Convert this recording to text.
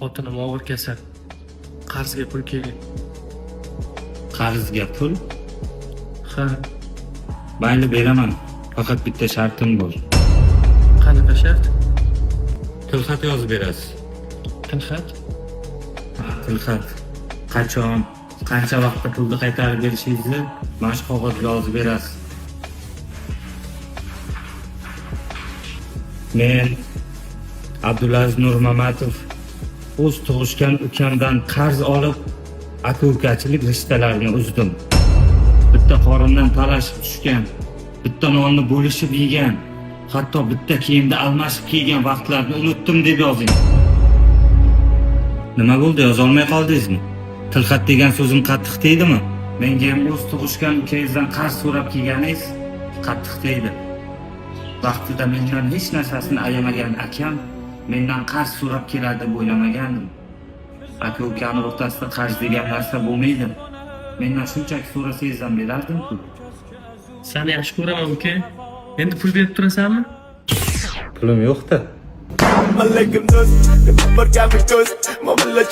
Xotinim og'ir kasal. Qarzga pul kerak. Qarzga pul? Ha, Mayli, beraman. Faqat bitta shartim bor. Qanaqa shart? Tilxat yozib berasiz. Tilxat? Tilxat. Qachon, qancha vaqtda pulni qaytarib berishingizni mana shu qog'ozga yozib berasiz. Men, Abdulaziz Nurmamatov, o'z tug'ishgan ukamdan qarz olib, aka-ukachilik rishtalarini uzdim. Bitta qorindan talashib tushgan, bitta nonni bo'lishib yegan, hatto bitta kiyimni almashib kiygan vaqtlarni unutdim deb yozing. Nima bo'ldi, yozolmay qoldingizmi? Tilxat degan so'zim qattiq tegdimi? Menga ham o'z tug'ishgan ukangizdan qarz so'rab kelganingiz qattiq tegdi. Vaqtida mendan hech narsasini ayamagan akam mendan qarz so'rab keladi deb o'ylamagandim. Aka ukani o'rtasida qarz degan narsa bo'lmaydi. Mendan shunchaki so'rasangiz ham berardim-ku. Seni yaxshi ko'raman, uka. Endi pul berib turasanmi? Pulim yo'q-da. Alaykum do'st, bir kami ko'z, muomala.